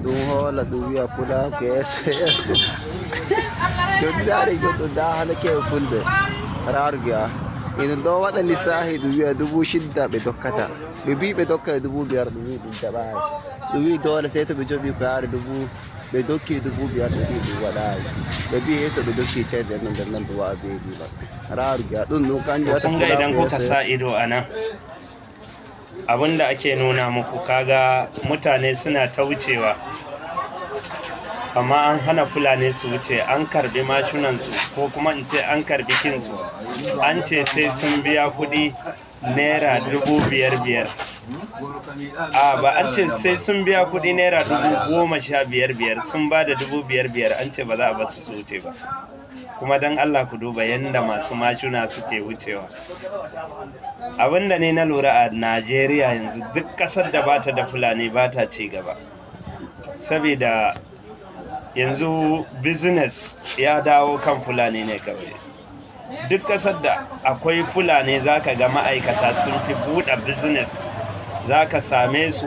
Ɗum hoola ɗum wiya pulaku yeeso yeeso. Joni ndaari goɗɗo nda halake fulɓe rarugi a ina ɗo waɗa lissahi. Ɗum wiya 6000 ɓe dokkata. Ɓe mbi ɓe dokka 5000, ɗum wi ɗum jaɓayi. Ɗum wi dole sey to ɓe joɓi ko yaari dubu, ɓe dokki 5000, ɓe mbi ɗum waɗayi. Ɓe mbi to ɓe dokki ceede no nder nan ɓe wawa beedi maɓɓe rarugi a ɗum ɗum kanjum wata. Kun ga idan kuka sa ido a nan, abinda ake nuna muku, kaga mutane suna ta wucewa, amma an hana Fulani su wuce. An karbi mashunansu, ko kuma in ce an karbi kinsu. An ce sai sun biya kuɗi naira 5000 biyar. A ba, an ce sai sun biya kuɗi naira 15,000 biyar. Sun ba da 5000 biyar, an ce ba za a basu su wuce ba. Kuma don Allah ku duba yadda masu mashuna suke wucewa. Abinda ne na lura a Najeriya yanzu, duk ƙasar da bata da Fulani ba ta ci gaba, saboda yanzu business ya dawo kan Fulani ne kawai. Duk ƙasar da akwai Fulani, zaka ga ma'aikata sun fi buɗe business, zaka same su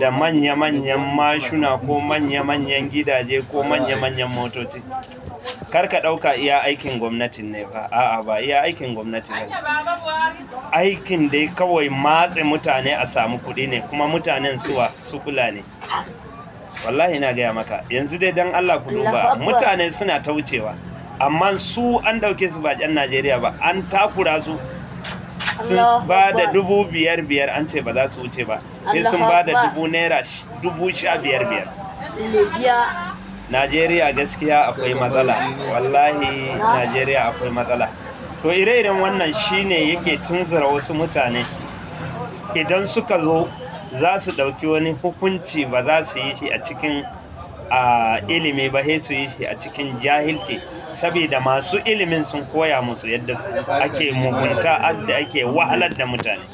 da manya-manyan mashuna ko manya-manyan gidaje ko manya-manyan motoci. Kar ka ɗauka iya aikin gwamnatin ne fa. A'a, ba iya aikin gwamnati ba. Aikin dai kawai matse mutane a samu kuɗi ne. Kuma mutanen suwa? Su Fulani. Wallahi ina gaya maka, yanzu dai dan Allah ku duba, mutane suna ta wucewa, amma su an ɗauke su ba ƴan Najeriya ba. An takura su, sun ba da 5000 biyar, an ce ba za su wuce ba sai sun ba da dubu naira 15,000 biyar. Najeriya gaskiya akwai matsala. Wallahi Najeriya akwai matsala. To ire-iren wannan shine yake tunzura wasu mutane. Idan suka zo za su ɗauki wani hukunci, ba za su yi shi a cikin ilimi ba, sai su yi shi a cikin jahilci, saboda masu ilimin sun koya musu yadda ake mugunta, yadda ake wahalar da mutane.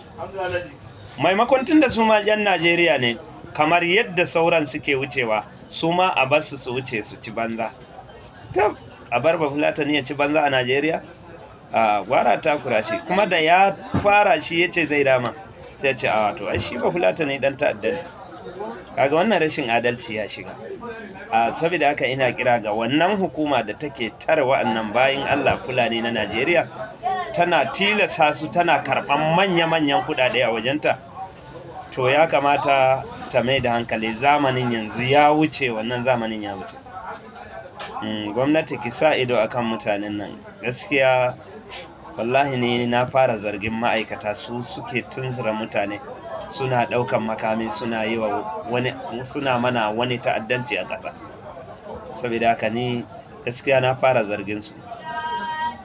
Maimakon tun da su ma 'yan Najeriya ne kamar yadda sauran suke wucewa, su ma a basu su wuce su ci banza. Tab, a bar Bafulatani ya ci banza a Najeriya? A gwara takura shi. Kuma da ya fara shi ya ce zai rama, sai ya ce a to ai shi Bafulatani dan ta'adda ne. Kaga wannan rashin adalci ya shiga. A saboda haka ina kira ga wannan hukuma da take tare wa'annan bayin Allah Fulani na Najeriya, tana tilasa su, tana karɓan manya-manyan kuɗaɗe a wajenta. To ya kamata ta mai da hankali. Zamanin yanzu ya wuce wannan, zamanin ya wuce. Gwamnati ki sa ido akan mutanen nan. Gaskiya wallahi ne na fara zargin ma'aikata su suke tunzura mutane, suna ɗaukan makami, suna yi wa wani, suna mana wani ta'addanci a ƙasa. Saboda haka ni gaskiya na fara zargin su.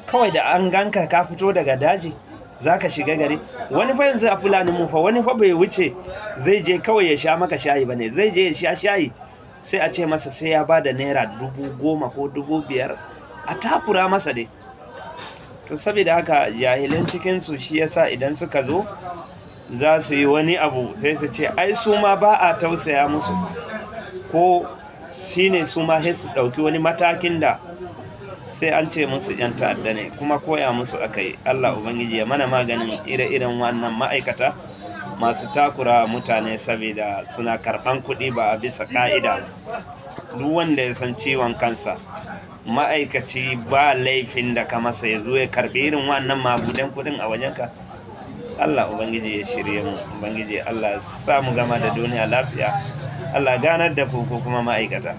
Kawai da an ganka ka fito daga daji zaka shiga gari. Wani fa yanzu a Fulani mu fa, wani fa bai wuce zai je kawai ya sha maka shayi bane. Zai je ya sha shayi, sai a ce masa sai ya bada naira 10,000 ko 5000, a takura masa dai. To saboda haka jahilan cikin su shi yasa idan suka zo za su yi wani abu, sai su ce ai su ma ba a tausaya musu, ko shine su ma sai su ɗauki wani matakin da sai an ce musu yan ta'adda ne. Kuma koya musu aka yi. Allah Ubangiji ya mana maganin ire-iren wannan ma'aikata masu takura mutane saboda suna karɓan kuɗi ba a bisa ƙa'ida. Duk wanda ya san ciwon kansa, ma'aikaci ba laifin da ka masa, ya zo ya karɓi irin wannan magudan kuɗin a wajenka. Allah Ubangiji ya shirye mu. Ubangiji Allah ya sa mu gama da duniya lafiya. Allah ganar da ku, ko kuma ma'aikata.